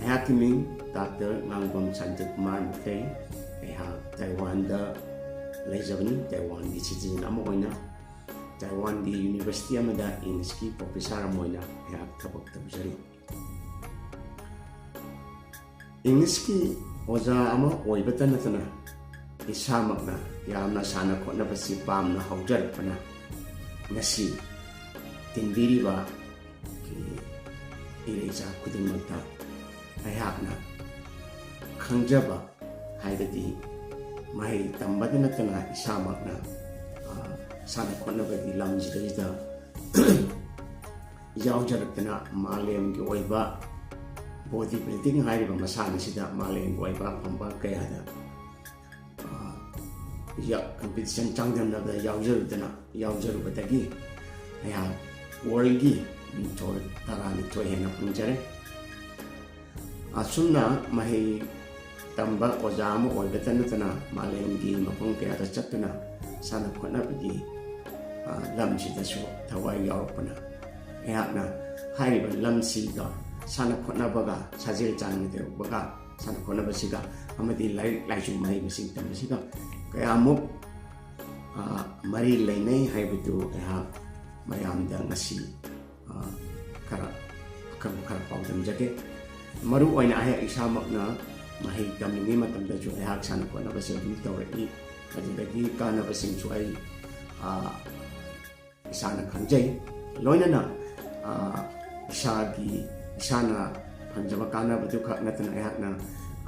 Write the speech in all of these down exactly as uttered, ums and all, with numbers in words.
ꯑꯩꯍꯥꯛꯀꯤ ꯃꯤꯡ ꯗꯥꯛꯇꯔ ꯉꯥꯡꯕꯝ ꯁꯥꯟꯇꯤꯀꯨꯃꯥꯔ ꯃꯤꯇꯩ꯫ ꯑꯩꯍꯥꯛ ꯇꯥꯏꯋꯥꯟꯗ ꯂꯩꯖꯕꯅꯤ꯫ ꯇꯥꯏꯋꯥꯟꯒꯤ citizen ꯑꯃ ꯑꯣꯏꯅ ꯇꯥꯏꯋꯥꯟꯒꯤ university ꯑꯃꯗ English ꯀꯤ professor ꯑꯃ ꯑꯣꯏꯅ ꯑꯩꯍꯥꯛ ꯊꯕꯛ ꯇꯧꯖꯔꯤ꯫ English ꯀꯤ ꯑꯣꯖꯥ ꯑꯃ ꯑꯣꯏꯕꯇ ꯅꯠꯇꯅ ꯏꯁꯥꯃꯛꯅ ꯌꯥꯝꯅ ꯁꯥꯟꯅ ꯈꯣꯠꯅꯕꯁꯤ ꯄꯥꯝꯅ ꯍꯧꯖꯔꯛꯄꯅ ꯉꯁꯤ ꯇꯤꯟꯕꯤꯔꯤꯕ ꯏꯔꯩꯆꯥ ꯈꯨꯗꯤꯡꯃꯛꯇ ꯑꯩꯍꯥꯛꯅ ꯈꯪꯖꯕ ꯍꯥꯏꯕꯗꯤ ꯃꯍꯩ ꯇꯝꯕꯗ ꯅꯠꯇꯅ ꯏꯁꯥꯃꯛꯅ, ꯑ, ꯁꯥꯟꯅ ꯈꯣꯠꯅꯕꯒꯤ ꯂꯝꯁꯤꯗꯩꯗ ꯌꯥꯎꯖꯔꯛꯇꯅ ꯃꯥꯂꯦꯝꯒꯤ ꯑꯣꯏꯕ body building ꯍꯥꯏꯔꯤꯕ ꯃꯁꯥꯟꯅꯁꯤꯗ ꯃꯥꯂꯦꯝꯒꯤ ꯑꯣꯏꯕ ꯐꯝꯕꯥꯛ ꯀꯌꯥꯗ, ꯑ, ꯌꯥ-, competition ꯆꯥꯡꯗꯝꯅꯕꯗ ꯌꯥꯎꯖꯔꯨꯗꯅ, ꯌꯥꯎꯖꯔꯨꯕꯗꯒꯤ ꯑꯩꯍꯥꯛ world ꯒꯤ ꯃꯤꯡꯊꯣꯜ ꯇꯔꯥꯅꯤꯊꯣꯏ ꯍꯦꯟꯅ ꯐꯪꯖꯔꯦ꯫ ꯑꯁꯨꯝꯅ ꯃꯍꯩ ꯇꯝꯕ ꯑꯣꯖꯥ ꯑꯃ ꯑꯣꯏꯕꯇ ꯅꯠꯇꯅ ꯃꯥꯂꯦꯝꯒꯤ ꯃꯐꯝ ꯀꯌꯥꯗ ꯆꯠꯇꯨꯅ ꯁꯥꯟꯅ ꯈꯣꯠꯅꯕꯒꯤ, ꯑ, ꯂꯝꯁꯤꯗꯁꯨ ꯊꯋꯥꯏ ꯌꯥꯎꯔꯛꯄꯅ ꯑꯩꯍꯥꯛꯅ ꯍꯥꯏꯔꯤꯕ ꯂꯝꯁꯤꯒ ꯁꯥꯟꯅ ꯈꯣꯠꯅꯕꯒ ꯁꯥꯖꯦꯜ ꯆꯥꯡꯅꯗꯧꯕꯒ ꯁꯥꯟꯅ ꯈꯣꯠꯅꯕꯁꯤꯒ ꯑꯃꯗꯤ ꯂꯥꯏꯔꯤꯛ ꯂꯥꯏꯁꯨ ꯃꯍꯩ ꯃꯁꯤꯡ ꯇꯝꯕꯁꯤꯒ ꯀꯌꯥꯃꯨꯛ, ꯑ, ꯃꯔꯤ ꯂꯩꯅꯩ ꯍꯥꯏꯕꯗꯨ ꯑꯩꯍꯥꯛ ꯃꯌꯥꯝꯗ ꯉꯁꯤ, ꯑ, ꯈꯔ ꯑꯈꯪꯕ ꯈꯔ ꯄꯥꯎꯗꯝꯖꯒꯦ꯫ ꯃꯔꯨ ꯑꯣꯏꯅ ꯑꯩꯍꯥꯛ ꯏꯁꯥꯃꯛꯅ ꯃꯍꯩ ꯇꯝꯂꯤꯉꯩ ꯃꯇꯝꯗꯁꯨ ꯑꯩꯍꯥꯛ ꯁꯥꯟꯅ ꯈꯣꯠꯅꯕꯁꯦ ꯑꯗꯨꯝ ꯇꯧꯔꯛꯏ꯫ ꯑꯗꯨꯗꯒꯤ ꯀꯥꯟꯅꯕꯁꯤꯡꯁꯨ ꯑꯩ, ꯑ, ꯏꯁꯥꯅ ꯈꯪꯖꯩ꯫ ꯂꯣꯏꯅꯅ, ꯑ, ꯏꯁꯥꯒꯤ, ꯏꯁꯥꯅ ꯐꯪꯖꯕ ꯀꯥꯟꯅꯕꯗꯨ ꯈꯛ ꯅꯠꯇꯅ ꯑꯩꯍꯥꯛꯅ,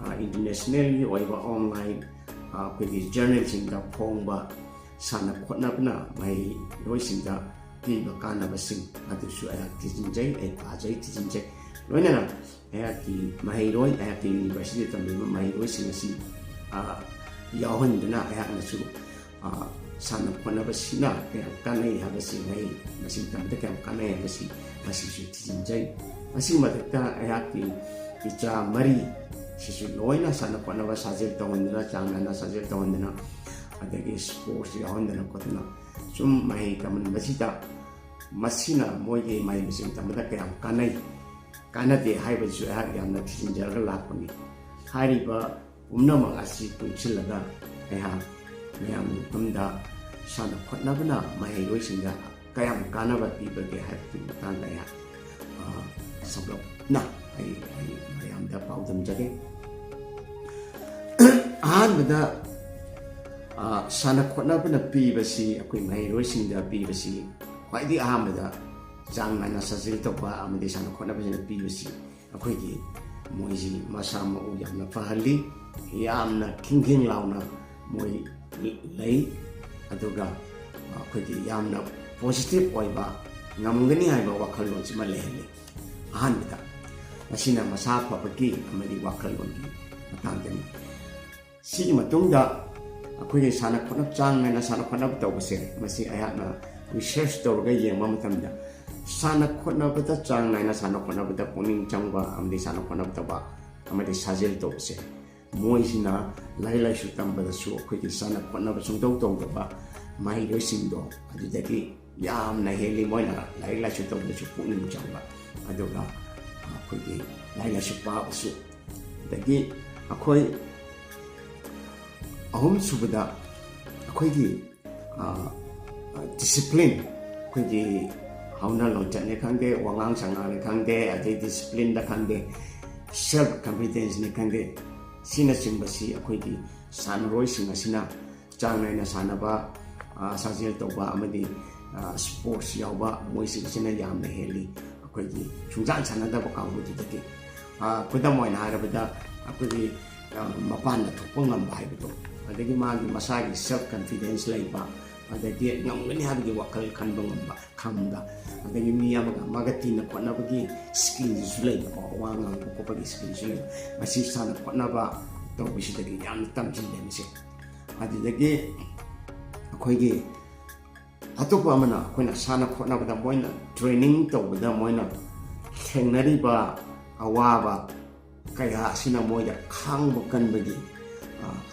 ꯑ, international ꯒꯤ ꯑꯣꯏꯕ online, ꯑ, ꯑꯩꯈꯣꯏꯒꯤ journal ꯁꯤꯡꯗ ꯐꯣꯡꯕ ꯁꯥꯟꯅ ꯈꯣꯠꯅꯕꯅ ꯃꯍꯩꯔꯣꯏꯁꯤꯡꯗ ꯄꯤꯕ ꯀꯥꯟꯅꯕꯁꯤꯡ ꯑꯗꯨꯁꯨ ꯑꯩꯍꯥꯛ ꯊꯤꯖꯤꯟꯖꯩ, ꯑꯩ ꯄꯥꯖꯩ, ꯊꯤꯖꯤꯟꯖꯩ꯫ ꯂꯣꯏꯅꯅ ꯑꯩꯍꯥꯛꯀꯤ ꯃꯍꯩꯔꯣꯏ, ꯑꯩꯍꯥꯛꯀꯤ university ꯗ ꯇꯝꯂꯤꯕ ꯃꯍꯩꯔꯣꯏꯁꯤꯡ ꯑꯁꯤ, ꯑ, ꯌꯥꯎꯍꯟꯗꯨꯅ ꯑꯩꯍꯥꯛꯅꯁꯨ, ꯑ, ꯁꯥꯟꯅ ꯈꯣꯠꯅꯕꯁꯤꯅ ꯀꯌꯥꯝ ꯀꯥꯟꯅꯩ ꯍꯥꯏꯕꯁꯤ, ꯃꯍꯩ ꯃꯁꯤꯡ ꯇꯝꯕꯗ ꯀꯌꯥꯝ ꯀꯥꯟꯅꯩ ꯍꯥꯏꯕꯁꯤ ꯃꯁꯤꯁꯨ ꯊꯤꯖꯤꯟꯖꯩ꯫ ꯃꯁꯤꯒꯤ ꯃꯊꯛꯇ ꯑꯩꯍꯥꯛꯀꯤ ꯏꯆꯥ ꯃꯔꯤ ꯁꯤꯁꯨ ꯂꯣꯏꯅ ꯁꯥꯟꯅ ꯈꯣꯠꯅꯕ ꯁꯥꯖꯦꯜ ꯇꯧꯍꯟꯗꯨꯅ, ꯆꯥꯡ ꯅꯥꯏꯅ ꯁꯥꯖꯦꯜ ꯇꯧꯍꯟꯗꯨꯅ, ꯑꯗꯒꯤ sports ꯌꯥꯎꯍꯟꯗꯅ ꯈꯣꯠꯇꯅ ꯁꯨꯝ ꯃꯍꯩ ꯇꯝꯍꯟꯕꯁꯤꯗ ꯃꯁꯤꯅ ꯃꯣꯏꯒꯤ ꯃꯍꯩ ꯃꯁꯤꯡ ꯇꯝꯕꯗ ꯀꯌꯥꯝ ꯀꯥꯟꯅꯩ, ꯀꯥꯟꯅꯗꯦ ꯍꯥꯏꯕꯁꯤꯁꯨ ꯑꯩꯍꯥꯛ ꯌꯥꯝꯅ ꯊꯤꯖꯤꯟꯖꯔꯒ ꯂꯥꯛꯄꯅꯤ꯫ ꯍꯥꯏꯔꯤꯕ ꯄꯨꯝꯅꯃꯛ ꯑꯁꯤ ꯄꯨꯟꯁꯤꯜꯂꯒ ꯑꯩꯍꯥꯛ ꯃꯌꯥꯝꯒꯤ ꯃꯐꯝꯗ ꯁꯥꯟꯅ ꯈꯣꯠꯅꯕꯅ ꯃꯍꯩꯔꯣꯏꯁꯤꯡꯗ ꯀꯌꯥꯝ ꯀꯥꯟꯅꯕ ꯄꯤꯕꯒꯦ ꯍꯥꯏꯕꯒꯤ ꯃꯇꯥꯡꯗ ꯑꯩꯍꯥꯛ, ꯑ, ꯁꯝꯂꯞꯅ ꯑꯩ, ꯑꯩ ꯃꯌꯥꯝꯗ ꯄꯥꯎꯗꯝꯖꯒꯦ꯫ ꯑꯍꯥꯟꯕꯗ, ꯑ, ꯁꯥꯟꯅ ꯈꯣꯠꯅꯕꯅ ꯄꯤꯕꯁꯤ, ꯑꯩꯈꯣꯏ ꯃꯍꯩꯔꯣꯏꯁꯤꯡꯗ ꯄꯤꯕꯁꯤ ꯈ꯭ꯋꯥꯏꯗꯒꯤ ꯑꯍꯥꯟꯕꯗ ꯆꯥꯡ ꯅꯥꯏꯅ ꯁꯥꯖꯦꯜ ꯇꯧꯕ ꯑꯃꯗꯤ ꯁꯥꯟꯅ ꯈꯣꯠꯅꯕꯁꯤꯅ ꯄꯤꯕꯁꯤ ꯑꯩꯈꯣꯏꯒꯤ ꯃꯣꯏꯁꯤ ꯃꯁꯥ ꯃꯎ ꯌꯥꯝꯅ ꯐꯍꯜꯂꯤ, ꯌꯥꯝꯅ ꯈꯤꯡ ꯈꯤꯡ ꯂꯥꯎꯅ ꯃꯣꯏ ꯂꯩ, ꯑꯗꯨꯒ ꯑꯩꯈꯣꯏꯒꯤ ꯌꯥꯝꯅ positive ꯑꯣꯏꯕ, ꯉꯝꯒꯅꯤ ꯍꯥꯏꯕ ꯋꯥꯈꯜꯂꯣꯟꯁꯤꯃ ꯂꯩꯍꯜꯂꯤ꯫ ꯑꯍꯥꯟꯕꯗ ꯃꯁꯤꯅ ꯃꯁꯥ ꯐꯕꯒꯤ ꯑꯃꯗꯤ ꯋꯥꯈꯜꯂꯣꯟꯒꯤ ꯃꯇꯥꯡꯗꯅꯤ꯫ ꯁꯤꯒꯤ ꯃꯇꯨꯡꯗ ꯑꯩꯈꯣꯏꯒꯤ ꯁꯥꯟꯅ ꯈꯣꯠꯅꯕ, ꯆꯥꯡ ꯅꯥꯏꯅ ꯁꯥꯟꯅ ꯈꯣꯠꯅꯕ ꯇꯧꯕꯁꯦ, ꯃꯁꯤ ꯑꯩꯍꯥꯛꯅ research ꯇꯧꯔꯒ ꯌꯦꯡꯕ ꯃꯇꯝꯗ, ꯁꯥꯟꯅ ꯈꯣꯠꯅꯕꯗ, ꯆꯥꯡ ꯅꯥꯏꯅ ꯁꯥꯟꯅ ꯈꯣꯠꯅꯕꯗ ꯄꯨꯛꯅꯤꯡ ꯆꯪꯕ ꯑꯃꯗꯤ ꯁꯥꯟꯅ ꯈꯣꯠꯅꯕ ꯇꯧꯕ ꯑꯃꯗꯤ ꯁꯥꯖꯦꯜ ꯇꯧꯕꯁꯦ, ꯃꯣꯏꯁꯤꯅ ꯂꯥꯏꯔꯤꯛ ꯂꯥꯏꯁꯨ ꯇꯝꯕꯗꯁꯨ ꯑꯩꯈꯣꯏꯒꯤ ꯁꯥꯟꯅ ꯈꯣꯠꯅꯕ ꯁꯨꯡꯇꯧ ꯇꯧꯗꯕ ꯃꯍꯩꯔꯣꯏꯁꯤꯡꯗꯣ ꯑꯗꯨꯗꯒꯤ ꯌꯥꯝꯅ ꯍꯦꯜꯂꯤ꯫ ꯃꯣꯏꯅ ꯂꯥꯏꯔꯤꯛ ꯂꯥꯏꯁꯨ ꯇꯧꯕꯗꯁꯨ ꯄꯨꯛꯅꯤꯡ ꯆꯪꯕ, ꯑꯗꯨꯒ ꯑꯩꯈꯣꯏꯒꯤ ꯂꯥꯏꯔꯤꯛ ꯂꯥꯏꯁꯨ ꯄꯥꯕꯁꯨ꯫ ꯑꯗꯒꯤ ꯑꯩꯈꯣꯏ ꯑꯍꯨꯝꯁꯨꯕꯗ ꯑꯩꯈꯣꯏꯒꯤ, ꯑ, discipline, ꯑꯩꯈꯣꯏꯒꯤ ꯍꯧꯅ ꯂꯣꯟꯆꯠꯅꯤ ꯈꯪꯗꯦ, ꯋꯥꯉꯥꯡ ꯁꯉꯥꯡꯅꯤ ꯈꯪꯗꯦ, ꯑꯗꯩ disciplineꯗ ꯈꯪꯗꯦ, self confidenceꯅꯤ ꯈꯪꯗꯦ, ꯁꯤꯅꯆꯤꯡꯕꯁꯤ ꯑꯩꯈꯣꯏꯒꯤ ꯁꯥꯟꯅꯔꯣꯏꯁꯤꯡ ꯑꯁꯤꯅ ꯆꯥꯡ ꯅꯥꯏꯅ ꯁꯥꯟꯅꯕ, ꯑ, ꯁꯥꯖꯦꯜ ꯇꯧꯕ ꯑꯃꯗꯤ, ꯑ, sports ꯌꯥꯎꯕ ꯃꯣꯏꯁꯤꯡꯁꯤꯅ ꯌꯥꯝꯅ ꯍꯦꯜꯂꯤ꯫ ꯑꯩꯈꯣꯏꯒꯤ ꯁꯨꯡꯁꯥꯟ ꯁꯥꯟꯅꯗꯕ ꯀꯥꯡꯕꯨꯗꯨꯗꯒꯤ, ꯑ, ꯈꯨꯗꯝ ꯑꯣꯏꯅ ꯍꯥꯏꯔꯕꯗ, ꯑꯩꯈꯣꯏꯒꯤ, ꯑ, ꯃꯄꯥꯟꯗ ꯊꯣꯛꯄ ꯉꯝꯕ ꯍꯥꯏꯕꯗꯣ, ꯑꯗꯒꯤ ꯃꯥꯒꯤ ꯃꯁꯥꯒꯤ self confidence ꯂꯩꯕ, ꯑꯗꯒꯤ ꯉꯝꯒꯅꯤ ꯍꯥꯏꯕꯒꯤ ꯋꯥꯈꯜ ꯈꯟꯕ ꯉꯝꯕ, ꯈꯪꯕ, ꯑꯗꯒꯤ ꯃꯤ ꯑꯃꯒ ꯑꯃꯒ ꯇꯤꯟꯅ ꯈꯣꯠꯅꯕꯒꯤ skillꯁꯤꯁꯨ ꯂꯩꯕꯀꯣ, ꯋꯥ ꯉꯥꯡꯕ ꯈꯣꯠꯄꯒꯤ skillꯁꯨ ꯂꯩꯕ, ꯃꯁꯤ ꯁꯥꯟꯅ ꯈꯣꯠꯅꯕ ꯇꯧꯕꯁꯤꯗꯒꯤ ꯌꯥꯝꯅ ꯇꯝꯁꯤꯜꯂꯦ ꯃꯁꯤ꯫ ꯑꯗꯨꯗꯒꯤ ꯑꯩꯈꯣꯏꯒꯤ ꯑꯇꯣꯞꯄ ꯑꯃꯅ, ꯑꯩꯈꯣꯏꯅ ꯁꯥꯟꯅ ꯈꯣꯠꯅꯕꯗ ꯃꯣꯏꯅ training ꯇꯧꯕꯗ ꯃꯣꯏꯅ ꯊꯦꯡꯅꯔꯤꯕ ꯑꯋꯥꯕ ꯀꯌꯥ ꯑꯁꯤꯅ ꯃꯣꯏꯗ ꯈꯥꯡꯕ ꯀꯟꯕꯒꯤ, ꯑ,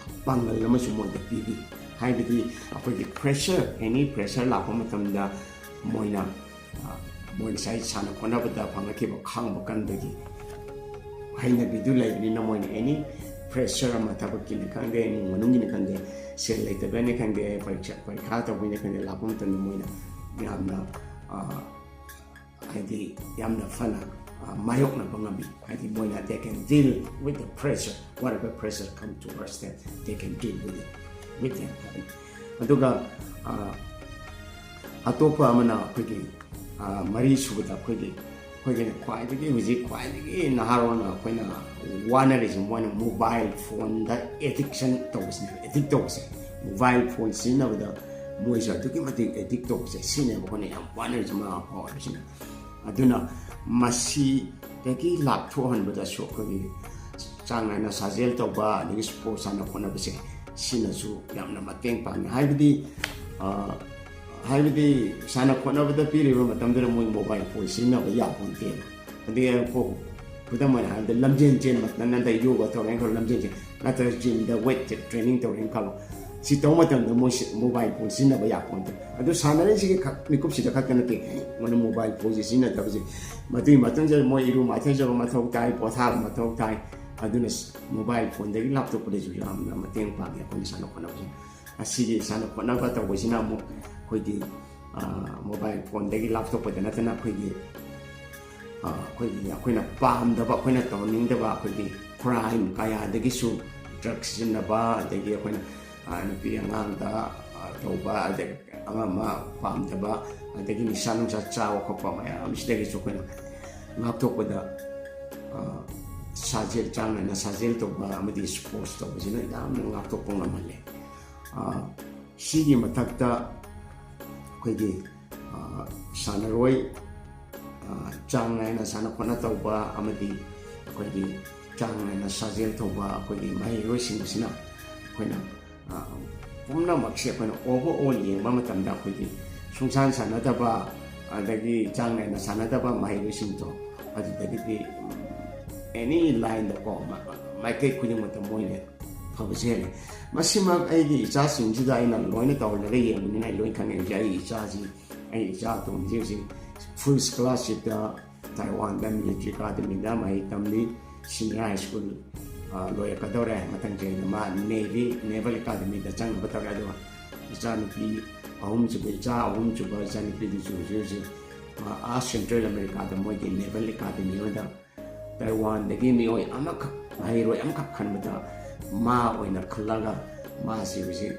ꯄꯥꯡꯒꯜ ꯑꯃꯁꯨ ꯃꯣꯏꯗ ꯄꯤꯕꯤ꯫ ꯍꯥꯏꯕꯗꯤ ꯑꯩꯈꯣꯏꯒꯤ pressure, any pressure ꯂꯥꯛꯄ ꯃꯇꯝꯗ ꯃꯣꯏꯅ, ꯑ, ꯃꯣꯏ ꯉꯁꯥꯏ ꯁꯥꯟꯅ ꯈꯣꯠꯅꯕꯗ ꯐꯪꯂꯛꯈꯤꯕ ꯈꯥꯡꯕ ꯀꯟꯕꯒꯤ ꯍꯩꯅꯕꯤꯗꯨ ꯂꯩꯕꯅꯤꯅ, ꯃꯣꯏꯅ ꯑꯦꯅꯤ ꯄ꯭ꯔꯦꯁꯔ ꯑꯃ, ꯊꯕꯛꯀꯤꯅꯤ ꯈꯪꯗꯦ, ꯏꯃꯨꯡ ꯃꯅꯨꯡꯒꯤꯅꯤ ꯈꯪꯗꯦ, ꯁꯦꯜ ꯂꯩꯇꯕꯅꯤ ꯈꯪꯗꯦ, ꯄꯔꯤꯈꯥ ꯄꯔꯤꯈꯥ ꯇꯧꯕꯅꯤ ꯈꯪꯗꯦ, ꯂꯥꯛꯄ ꯃꯇꯝꯗ ꯃꯣꯏꯅ ꯌꯥꯝꯅ, ꯑ, ꯍꯥꯏꯗꯤ, ꯌꯥꯝꯅ ꯐꯅ, ꯑ, ꯃꯥꯌꯣꯛꯅꯕ ꯉꯝꯃꯤ꯫ ꯍꯥꯏꯗꯤ, ꯃꯣꯏꯅ they can deal with the pressure, whatever pressure come towards them, they can deal with it, with them. ꯑꯗꯨꯒ, ꯑ, ꯑꯇꯣꯞꯄ ꯑꯃꯅ ꯑꯩꯈꯣꯏꯒꯤ, ꯑ, ꯃꯔꯤ ꯁꯨꯕꯗ ꯑꯩꯈꯣꯏꯒꯤ, ꯑꯩꯈꯣꯏꯒꯤꯅ ꯈ꯭ꯋꯥꯏꯗꯒꯤ, ꯍꯧꯖꯤꯛ ꯈ꯭ꯋꯥꯏꯗꯒꯤ ꯅꯍꯥꯔꯣꯜꯅ ꯑꯩꯈꯣꯏꯅ ꯋꯥꯅꯔꯤꯁꯦ, ꯃꯣꯏꯅ ꯃꯣꯕꯥꯏꯜ ꯐꯣꯟꯗ ꯑꯦꯗꯤꯛꯁꯟ ꯇꯧꯕꯁꯤꯅꯦ, ꯑꯦꯗꯤꯛ ꯇꯧꯕꯁꯦ꯫ ꯃꯣꯕꯥꯏꯜ ꯐꯣꯟ ꯁꯤꯖꯤꯟꯅꯕꯗ ꯃꯣꯏꯁꯨ ꯑꯗꯨꯛꯀꯤ ꯃꯇꯤꯛ ꯑꯦꯗꯤꯛ ꯇꯧꯕꯁꯦ, ꯁꯤꯅꯦꯕ ꯑꯩꯈꯣꯏꯅ ꯌꯥꯝ ꯋꯥꯅꯔꯤꯁꯦ, ꯃꯃꯥ ꯃꯄꯥ ꯑꯣꯏꯕꯁꯤꯡꯅ꯫ ꯑꯗꯨꯅ ꯃꯁꯤꯗꯒꯤ ꯂꯥꯞꯊꯣꯛꯍꯟꯕꯗꯁꯨ ꯑꯩꯈꯣꯏꯒꯤ ꯆꯥꯡ ꯅꯥꯏꯅ ꯁꯥꯖꯦꯜ ꯇꯧꯕ, ꯑꯗꯒꯤ ꯁ꯭ꯄꯣꯔꯠ ꯁꯥꯟꯅ ꯈꯣꯠꯅꯕꯁꯦ, ꯁꯤꯅꯁꯨ ꯌꯥꯝꯅ ꯃꯇꯦꯡ ꯄꯥꯡꯉꯤ꯫ ꯍꯥꯏꯕꯗꯤ, ꯑ, ꯍꯥꯏꯕꯗꯤ ꯁꯥꯟꯅ ꯈꯣꯠꯅꯕꯗ ꯄꯤꯔꯤꯕ ꯃꯇꯝꯗꯨꯗ ꯃꯣꯏ ꯃꯣꯕꯥꯏꯜ ꯐꯣꯟ ꯁꯤꯖꯤꯟꯅꯕ ꯌꯥꯄꯣꯟꯇꯦꯕ꯫ ꯑꯗꯒꯤ ꯑꯩꯈꯣꯏ, ꯈꯨꯗꯝ ꯑꯣꯏꯅ ꯍꯥꯏꯔꯕꯗ, ꯂꯝꯖꯦꯟ ꯆꯦꯟꯕ ꯅꯠꯇ꯭ꯔꯒ ꯌꯣꯒꯥ ꯇꯧꯔꯦꯅ ꯈꯜꯂꯣ, ꯂꯝꯖꯦꯟ ꯆꯦꯟ, ꯅꯠꯇ꯭ꯔꯒ ꯖꯤꯝꯗ ꯋꯦꯠ ꯇ꯭ꯔꯦꯅꯤꯡ ꯇꯧꯔꯦꯅ ꯈꯜꯂꯣ, ꯁꯤ ꯇꯧꯕ ꯃꯇꯝꯗ ꯃꯣꯏꯁꯤ ꯃꯣꯕꯥꯏꯜ ꯐꯣꯟ ꯁꯤꯖꯤꯟꯅꯕ ꯌꯥꯄꯣꯟꯇꯦ꯫ ꯑꯗꯨ ꯁꯥꯟꯅꯔꯤꯁꯤꯒꯤ ꯈꯛ ꯃꯤꯀꯨꯞꯁꯤꯗ ꯈꯛꯇ ꯅꯠꯇꯦ, ꯃꯣꯏꯅ ꯃꯣꯕꯥꯏꯜ ꯐꯣꯟꯁꯤ ꯁꯤꯖꯤꯟꯅꯗꯕꯁꯦ꯫ ꯃꯗꯨꯒꯤ ꯃꯇꯨꯡꯗ ꯃꯣꯏ ꯏꯔꯨ ꯃꯥꯏꯊꯖꯕ ꯃꯊꯧ ꯇꯥꯏ, ꯄꯣꯊꯥꯕ ꯃꯊꯧ ꯇꯥꯏ꯫ ꯑꯗꯨꯅ ꯃꯣꯕꯥꯏꯜ ꯐꯣꯟꯗꯒꯤ ꯂꯥꯞꯊꯣꯛꯄꯗꯁꯨ ꯌꯥꯝꯅ ꯃꯇꯦꯡ ꯄꯥꯡꯉꯤ ꯑꯩꯈꯣꯏꯅ ꯁꯥꯟꯅ ꯈꯣꯠꯅꯕꯁꯦ꯫ ꯑꯁꯤꯒꯤ ꯁꯥꯟꯅ ꯈꯣꯠꯅꯕ ꯇꯧꯕꯁꯤꯅ ꯑꯃꯨꯛ ꯑꯩꯈꯣꯏꯒꯤ, ꯑ, ꯃꯣꯕꯥꯏꯜ ꯐꯣꯟꯗꯒꯤ ꯂꯥꯞꯊꯣꯛꯄꯗ ꯅꯠꯇꯅ ꯑꯩꯈꯣꯏꯒꯤ, ꯑ, ꯑꯩꯈꯣꯏꯒꯤ, ꯑꯩꯈꯣꯏꯅ ꯄꯥꯝꯗꯕ, ꯑꯩꯈꯣꯏꯅ ꯇꯧꯍꯟꯅꯤꯡꯗꯕ ꯑꯩꯈꯣꯏꯒꯤ ꯀ꯭ꯔꯥꯏꯝ ꯀꯌꯥꯗꯒꯤꯁꯨ, ꯗ꯭ꯔꯒ ꯁꯤꯖꯤꯟꯅꯕ, ꯑꯗꯒꯤ ꯑꯩꯈꯣꯏꯅ, ꯑ, ꯅꯨꯄꯤ ꯑꯉꯥꯡꯗ, ꯑ, ꯇꯧꯕ, ꯑꯗꯒꯤ ꯑꯃ ꯑꯃ ꯄꯥꯝꯗꯕ, ꯑꯗꯒꯤ ꯅꯤꯁꯥ ꯅꯨꯡꯁꯥ ꯆꯥꯕ ꯈꯣꯠꯄ ꯃꯌꯥꯝꯁꯤꯗꯒꯤꯁꯨ ꯑꯩꯈꯣꯏꯅ ꯉꯥꯛꯊꯣꯛꯄꯗ, ꯑ, ꯁꯥꯖꯦꯜ, ꯆꯥꯡ ꯅꯥꯏꯅ ꯁꯥꯖꯦꯜ ꯇꯧꯕ ꯑꯃꯗꯤ ꯁ꯭ꯄꯣꯔꯠꯁ ꯇꯧꯕꯁꯤꯅ ꯌꯥꯝꯅ ꯉꯥꯛꯊꯣꯛꯄ ꯉꯝꯍꯜꯂꯦ꯫ ꯑ, ꯁꯤꯒꯤ ꯃꯊꯛꯇ ꯑꯩꯈꯣꯏꯒꯤ, ꯑ, ꯁꯥꯟꯅꯔꯣꯏ, ꯑ, ꯆꯥꯡ ꯅꯥꯏꯅ ꯁꯥꯟꯅ ꯈꯣꯠꯅ ꯇꯧꯕ ꯑꯃꯗꯤ ꯑꯩꯈꯣꯏꯒꯤ ꯆꯥꯡ ꯅꯥꯏꯅ ꯁꯥꯖꯦꯜ ꯇꯧꯕ ꯑꯩꯈꯣꯏꯒꯤ ꯃꯍꯩꯔꯣꯏꯁꯤꯡ ꯑꯁꯤꯅ ꯑꯩꯈꯣꯏꯅ, ꯑ, ꯄꯨꯝꯅꯃꯛꯁꯦ ꯑꯩꯈꯣꯏꯅ overall ꯌꯦꯡꯕ ꯃꯇꯝꯗ ꯑꯩꯈꯣꯏꯒꯤ ꯁꯨꯡꯁꯥꯟ ꯁꯥꯟꯅꯗꯕ, ꯑꯗꯒꯤ ꯆꯥꯡ ꯅꯥꯏꯅ ꯁꯥꯟꯅꯗꯕ ꯃꯍꯩꯔꯣꯏꯁꯤꯡꯗꯣ, ꯑꯗꯨꯗꯒꯤꯗꯤ ꯑꯦꯅꯤ ꯂꯥꯏꯟꯗꯀꯣ, ꯃ-, ꯃꯥꯏꯀꯩ ꯈꯨꯗꯤꯡꯃꯛꯇ ꯃꯣꯏꯅ ꯐꯕꯁꯨ ꯍꯦꯜꯂꯤ꯫ ꯃꯁꯤꯃꯛ ꯑꯩꯒꯤ ꯏꯆꯥꯁꯤꯡꯁꯤꯗ ꯑꯩꯅ ꯂꯣꯏꯅ ꯇꯧꯍꯜꯂꯒ ꯌꯦꯡꯕꯅꯤꯅ ꯑꯩ ꯂꯣꯏ ꯈꯪꯉꯦ꯫ ꯍꯧꯖꯤꯛ ꯑꯩꯒꯤ ꯏꯆꯥꯁꯤ, ꯑꯩꯒꯤ ꯏꯆꯥ ꯑꯇꯣꯝꯕꯁꯤ ꯍꯧꯖꯤꯛ Full scholarshipꯇ ꯇꯥꯏꯋꯥꯟꯗ military academyꯗ ꯃꯍꯩ ꯇꯝꯂꯤ꯫ Senior high school, ꯑ, ꯂꯣꯏꯔꯛꯀꯗꯧꯔꯦ꯫ ꯃꯊꯪ ꯆꯍꯤꯗ ꯃꯥ Navy, Naval Academyꯗ ꯆꯪꯅꯕ ꯇꯧꯔꯦ꯫ ꯑꯗꯨꯒ ꯏꯆꯥꯅꯨꯄꯤ ꯑꯍꯨꯝꯁꯨꯕ, ꯏꯆꯥ ꯑꯍꯨꯝꯁꯨꯕ ꯏꯆꯥꯅꯨꯄꯤꯗꯨꯁꯨ ꯍꯧꯖꯤꯛ ꯍꯧꯖꯤꯛ, ꯑ, ꯑꯥ Central Americaꯗ ꯃꯣꯏꯒꯤ Naval Academy ꯑꯃꯗ ꯇꯥꯏꯋꯥꯟꯗꯒꯤ ꯃꯤꯑꯣꯏ ꯑꯃꯈꯛ, ꯃꯍꯩꯔꯣꯏ ꯑꯃꯈꯛ ꯈꯟꯕꯗ ꯃꯥ ꯑꯣꯏꯅ ꯈꯜꯂꯒ ꯃꯥꯁꯤ ꯍꯧꯖꯤꯛ,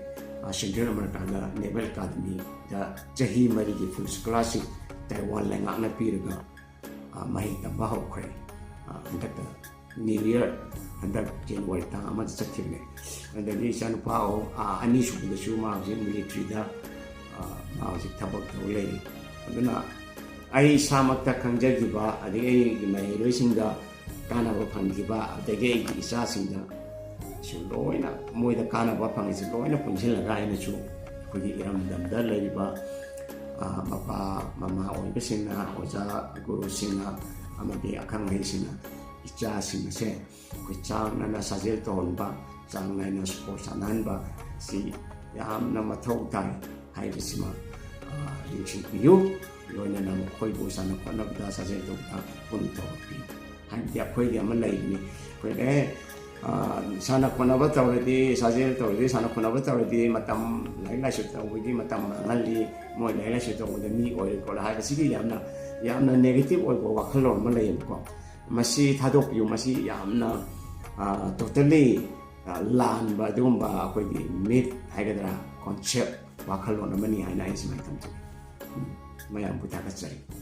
ꯑ, Central Americaꯗ Naval Academyꯗ ꯆꯍꯤ ꯃꯔꯤꯒꯤ full scholarship ꯇꯥꯏꯋꯥꯟ ꯂꯩꯉꯥꯛꯅ ꯄꯤꯔꯒ, ꯑ, ꯃꯍꯩ ꯇꯝꯕ ꯍꯧꯈ꯭ꯔꯦ꯫ ꯑ, ꯍꯟꯗꯛꯇ New Year, ꯍꯟꯗꯛ January ꯇꯥꯡ ꯑꯃꯗ ꯆꯠꯈꯤꯕꯅꯦ꯫ ꯑꯗꯒꯤ ꯏꯆꯥꯅꯨꯄꯥ ꯑꯍꯨꯝ, ꯑ, ꯑꯅꯤꯁꯨꯕꯗꯁꯨ ꯃꯥ ꯍꯧꯖꯤꯛ militaryꯗ, ꯑ, ꯃꯥ ꯍꯧꯖꯤꯛ ꯊꯕꯛ ꯇꯧ ꯂꯩꯔꯤ꯫ ꯑꯗꯨꯅ ꯑꯩ ꯏꯁꯥꯃꯛꯇ ꯈꯪꯖꯈꯤꯕ, ꯑꯗꯒꯤ ꯑꯩꯒꯤ ꯃꯍꯩꯔꯣꯏꯁꯤꯡꯗ ꯀꯥꯟꯅꯕ ꯐꯪꯈꯤꯕ, ꯑꯗꯒꯤ ꯑꯩꯒꯤ ꯏꯆꯥꯁꯤꯡꯗ ꯁꯤ ꯂꯣꯏꯅ, ꯃꯣꯏꯗ ꯀꯥꯟꯅꯕ ꯐꯪꯉꯤꯁꯤ ꯂꯣꯏꯅ ꯄꯨꯟꯁꯤꯜꯂꯒ ꯑꯩꯅꯁꯨ ꯑꯩꯈꯣꯏꯒꯤ ꯏꯔꯝꯗꯝꯗ ꯂꯩꯔꯤꯕ, ꯑ, ꯃꯄꯥ ꯃꯃꯥ ꯑꯣꯏꯕꯁꯤꯡꯅ, ꯑꯣꯖꯥ ꯒꯨꯔꯨꯁꯤꯡꯅ ꯑꯃꯗꯤ ꯑꯈꯪ ꯑꯍꯩꯁꯤꯡꯅ ꯏꯆꯥꯁꯤꯡ ꯑꯁꯦ ꯑꯩꯈꯣꯏ ꯆꯥꯡ ꯅꯥꯏꯅ ꯁꯥꯖꯦꯜ ꯇꯧꯍꯟꯕ, ꯆꯥꯡ ꯅꯥꯏꯅ sport ꯁꯥꯟꯅꯍꯟꯕ ꯁꯤ ꯌꯥꯝꯅ ꯃꯊꯧ ꯇꯥꯏ ꯍꯥꯏꯕꯁꯤꯃ, ꯑ, ꯅꯤꯡꯁꯤꯡꯕꯤꯌꯨ꯫ ꯂꯣꯏꯅꯅ ꯃꯈꯣꯏꯕꯨ ꯁꯥꯟꯅ ꯈꯣꯠꯅꯕꯗ, ꯁꯥꯖꯦꯜ ꯇꯧꯕꯗ ꯄꯨꯛꯅꯤꯡ ꯊꯧꯒꯠꯄꯤꯌꯨ꯫ ꯍꯥꯏꯕꯗꯤ ꯑꯩꯈꯣꯏꯒꯤ ꯑꯃ ꯂꯩꯕꯅꯤ, ꯑꯩꯈꯣꯏꯅ, "ꯑꯦ, ꯑ, ꯁꯥꯟꯅ ꯈꯣꯠꯅꯕ ꯇꯧꯔꯗꯤ, ꯁꯥꯖꯦꯜ ꯇꯧꯔꯗꯤ, ꯁꯥꯟꯅ ꯈꯣꯠꯅꯕ ꯇꯧꯔꯗꯤ ꯃꯇꯝ, ꯂꯥꯏꯔꯤꯛ ꯂꯥꯏꯁꯨ ꯇꯧꯕꯒꯤ ꯃꯇꯝ ꯃꯥꯡꯍꯜꯂꯤ, ꯃꯣꯏ ꯂꯥꯏꯔꯤꯛ ꯂꯥꯏꯁꯨ ꯇꯧꯕꯗ ꯃꯤ ꯑꯣꯏꯔꯣꯏ" ꯈꯣꯠꯂꯣꯏ ꯍꯥꯏꯕꯁꯤꯒꯤ ꯌꯥꯝꯅ, ꯌꯥꯝꯅ negative ꯑꯣꯏꯕ ꯋꯥꯈꯜꯂꯣꯟ ꯑꯃ ꯂꯩꯌꯦꯕꯀꯣ꯫ ꯃꯁꯤ ꯊꯥꯗꯣꯛꯄꯤꯌꯨ꯫ ꯃꯁꯤ ꯌꯥꯝꯅ, ꯑ, totally, ꯑ, ꯂꯥꯟꯕ ꯑꯗꯨꯒꯨꯝꯕ ꯑꯩꯈꯣꯏꯒꯤ myth ꯍꯥꯏꯒꯗ꯭ꯔꯥ, concept, ꯋꯥꯈꯜꯂꯣꯟ ꯑꯃꯅꯤ ꯍꯥꯏꯅ ꯑꯩ ꯁꯨꯃꯥꯏꯅ ꯊꯝꯖꯒꯦ꯫ ꯎꯝ, ꯃꯌꯥꯝꯕꯨ ꯊꯥꯒꯠꯆꯔꯤ꯫